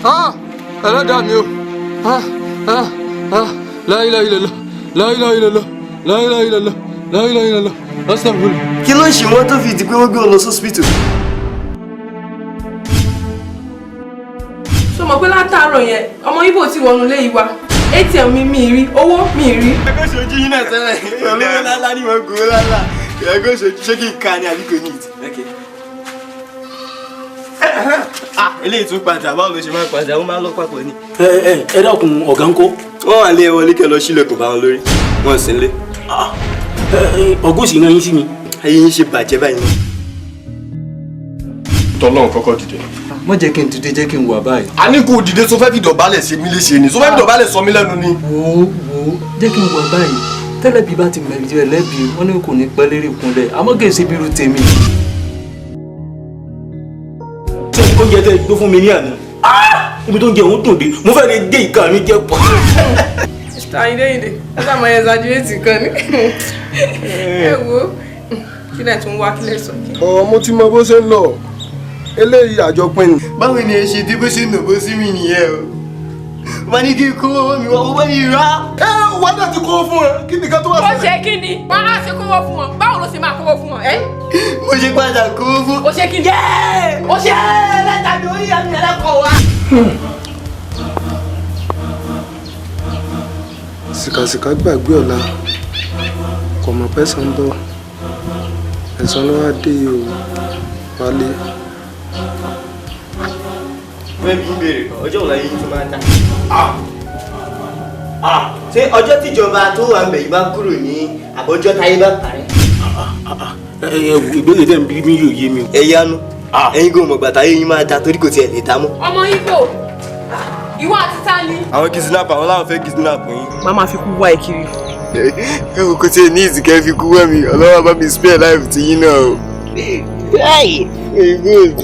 Ah, ẹlẹ́dàá mi o. Ah, ah, ah, la ilaha illallah, la ilaha illallah, la ilaha illallah, la ilaha illallah, astaghfirullah. Kí ló ń ṣe wọ́n tó fi di pé wọ́n gbé wọn lọ sọ́sìpítù? Ṣó mọ̀ pé látàárọ̀ yẹn ọmọ Ìgbò tí wọnú ilé yìí wá, ATM mi mi rí, owó mi rí. Ẹgbẹ́ ṣojú yín náà tẹ́lẹ̀ pẹ̀lú ńláńlá ní wọ́n gbowó ńláńlá. Ẹgbẹ́ ṣojú, ṣé kí n ka ni àbí kò ní ìtì? Ah, eléyìí tún padà. Báwo ló ṣe máa padà? Ó máa ń lọ papọ̀ ni. Ẹ ẹ ẹ dákun, ọ̀gá ń kó? Wọ́n wà lé wọlé, kẹ́ lọ sílẹ̀kùn bá wọn lórí. Wọ́n sì ń lé. Ọgọ́ sì rán yín sí mi. Ayé yín ṣe bàjẹ́ báyìí náà. Tọ́lọ́run, kọ́kọ́ dìde. Má jẹ́ kí n dìde, jẹ́ kí n wà báyìí. A ní kó dìde. Tó fẹ́ fi dọ̀bálẹ̀ ṣe mí léṣe ni? Tó fẹ́ fi dọ̀bálẹ̀ sọ mí lẹ́nu ni? Wo, wo, jẹ́ kí n wà báyìí. Tẹ́lẹ̀ bí bá ti mẹ̀jú ẹ̀ lẹ́bi, wọ́n ní kò ní pẹ́ lérí ìkúnlẹ̀, àmọ́ kì í ṣe bírú tèmi. Ṣé oúnjẹ tẹ́ gbé fún mi ní àná, ibi tó ń jẹ òun dùn dé, mo fẹ́ lè gé ìka mi jẹ pọ̀. Mr. Ayinde, ẹ sá máa exaggerate kan ní. Ẹ wo, kí lẹ̀ tún wá, kí lẹ̀ sọ kí. Ọ̀, mo ti mọ bó ṣe ń lọ, eléyìí àjọpín ni. Báwo ni ẹ ṣe dé? Bó ṣe nà bó sí mi nìyẹn o. Wọ́n ní kí n kó owó mi wá, wọ́n ní rà. Ẹ wà á dẹ̀ ti kó fún ẹ, kí nìkan tó wà Ó sílẹ̀. ṣe kí ni? Wọ́n á ṣe kówó fún wọn. Báwo ló ṣe máa kówó fún wọn? Ẹ́. Mo ṣe padà kó fún. Ó ṣe kí ni? Ó ṣe. Lẹ́tà mi orí àmì ẹlẹ́kọ̀ọ́ wa. Sìkàsìkà gbàgbé ọ̀la, kò mọ̀ pẹ́sàn ń bọ̀. Ẹ̀san ló wá dé yìí o, wálé. Fẹ́ bí ń béèrè kan, ọjọ́ òun láyé yín tó máa ń ta? Ṣé ọjọ́ tíjọba tó wà ń bẹ̀ yìí bá kúrò ní, àbọ̀jọ́ táyé bá parẹ́? Ẹ ẹ wò, ìbéèrè tẹ́ ń bí mi yóò yé mi o. Ẹ yanu, ẹ̀yin kò mọ̀ gbà táyé yín máa ta, torí kò tiẹ̀ lè ta mọ́. Ọmọ Ìgbò, ìwọ àti ta ni? Àwọn kidnap, àwọn làwọn fẹ́ kidnap yín. Màá máa fi kú wá ẹ kiri. Ẹ wò, kò tiẹ̀ ní ìsìnkẹ́ fi kú wá mi. Ọlọ́wọ́ bá mi spare life ti yín náà o. Hey, good.